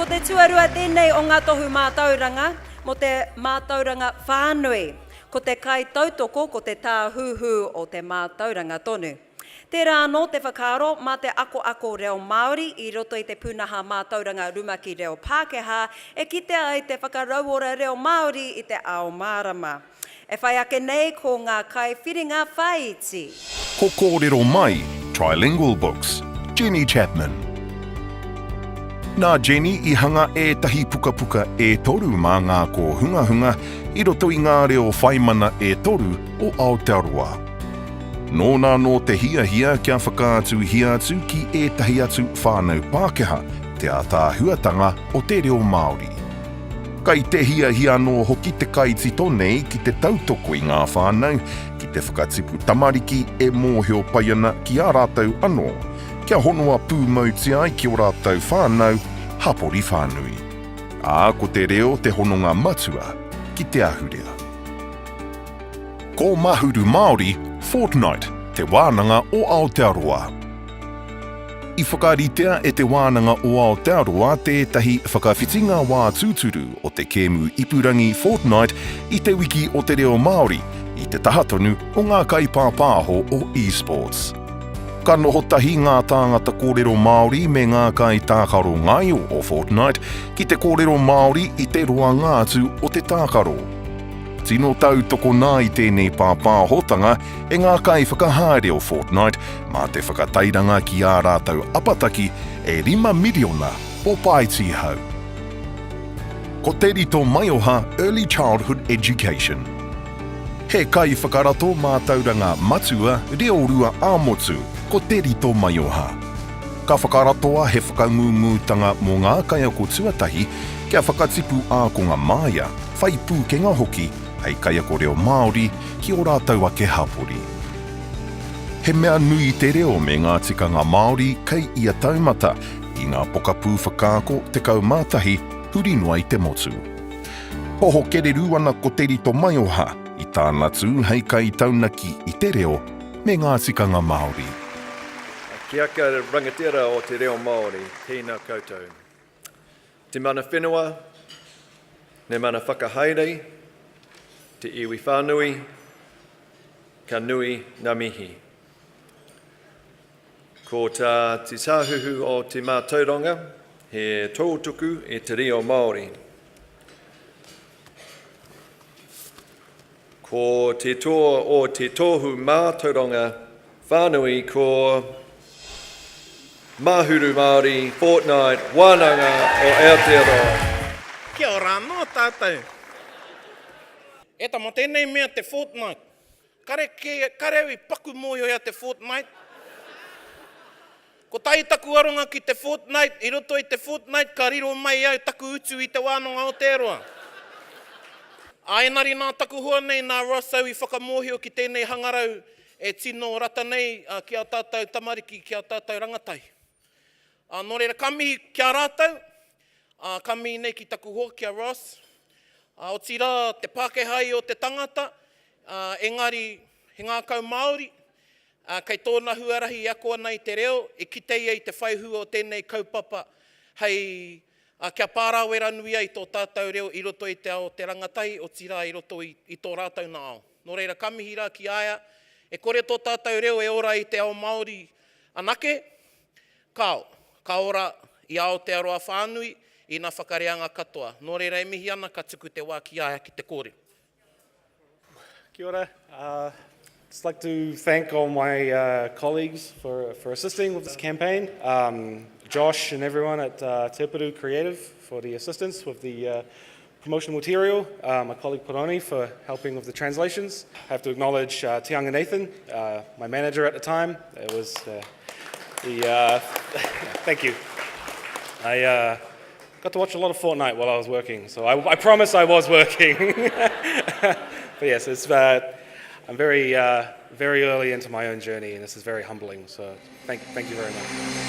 te tuarua tēnei o ngā tohu mātauranga mō te mātauranga whānui. Ko te kaitautoko ko te Tāhuhu o te Mātauranga tonu. Tērā anō te whakaaro mā te akoako reo Māori i roto i te pūnaha mātauranga rumaki reo Pākehā e kitea ai te whakarauora reo Māori i te ao mārama. E whai ake nei ko ngā kaiwhiringa whāiti. Ko Kōrero Mai, Trilingual Books, Jenny Chapman. Nā Jenny i hanga ētahi pukapuka e toru mā ngā kōhungahunga i roto i ngā reo whaimana e toru o Aotearoa. Nōna anō te hiahia kia whakaatuhia atu ki ētahi atu whānau Pākehā te ātaahuatanga o te reo Māori. Kai te hiahia anō hoki te kaitito nei ki te tautoko i ngā whānau ki te whakatipu tamariki e mōhio pai ana ki a rātou anō, kia honoa pūmautia ai ki ō rātou whānau, hapori whānui. Ā, ko te reo te hononga matua ki te ahurea. Ko Mahuru Māori Fortnight te wānanga o Aotearoa. I whakaritea e Te Wānanga o Aotearoa tētahi whakawhitinga wā tūturu o te kēmu ipurangi Fortnite i Te Wiki o te Reo Māori, i te taha tonu o ngā kaipāpāho o eSports. Ka noho tahi ngā tāngata kōrero Māori me ngā kaitākaro ngaio o Fortnite ki te kōrero Māori i te roanga atu o te tākaro. Tino tautokona ai tēnei pāpāhotanga e ngā kaiwhakahaere o Fortnite mā te whakatairanga ki ā rātou apataki e 5 miriona o Paetīhau. Ko Te Rito Maioha Early Childhood Education. He kaiwhakarato mātauranga matua reorua ā-motu ko Te Rito Maioha. Ka whakaratoa he whakangūngūtanga mō ngā kaiako tuatahi kia whakatipu ākonga māia, whai pūkenga hoki hei kaiako reo Māori ki ō rātou ake hapori. He mea nui te reo me ngā tikanga Māori kei ia taumata i ngā pokapū whakaako 11 huri noa i te motu. Poho kererū ana ko Te Rito Maioha i tāna tū hei kaitaunaki i te reo me ngā tikanga Māori. Ki aka rangatira o te reo Māori, tēnā koutou. Te mana whenua, me mana whakahaere, te iwi whānui, ka nui ngā mihi. Ko tā Te Tāhuhu o te Mātauranga he tautuku i te reo Māori. Ko te toa o te tohu mātauranga whānui ko Mahuru Māori Fortnight Wānanga o Aotearoa. Kia ora anō tātou. E tama, tēnei mea te fortnight. Kare kē, kare au i paku mōhio i a te fortnight. Kotahi taku aronga ki te fortnight, i roto i te fortnight ka riro mai au taku utu i Te Wānanga Aotearoa. Ā, engari nā taku hoa nei, nā Ross au i whakamōhio ki tēnei hangarau e tino rata nei ki ā tātou tamariki, ki ā tātou rangatahi. Ā, nō reira, ka mihi ki a rātou, ā, ka mihi nei ki taku hoa, ki a Ross. Ā, otirā, te Pākehā ia o te tangata, ā, engari he ngākau Māori, Ā, kei tōna huarahi e ako ana i te reo, e kite ia i te whaihua o tēnei kaupapa hei, ā, kia pārāwera nui ai tō tātou reo i roto i te ao o te rangatahi, otirā i roto i, i tō rātou nā ao. Nō reira, ka mihi rā ki a ia, e kore tō tātou reo e ora i te ao Māori anake, kāo, ka ora i Aotearoa whānui, i nā whakareanga katoa. Nō reira e mihi ana ka tuku te wā ki a ia ki te kōrero. Kia ora. Uh, just like to thank all my uh, colleagues for, for assisting with this campaign. Um, Josh and everyone at uh, Te Paru Creative for the assistance with the uh, promotional material, uh, my colleague Peroni for helping with the translations. I have to acknowledge uh, Tianga Nathan, uh, my manager at the time. It was uh, the, uh, thank you. I uh, got to watch a lot of Fortnite while I was working, so I, I promise I was working. but yes, it's, uh, I'm very, uh, very early into my own journey, and this is very humbling, so thank, thank you very much.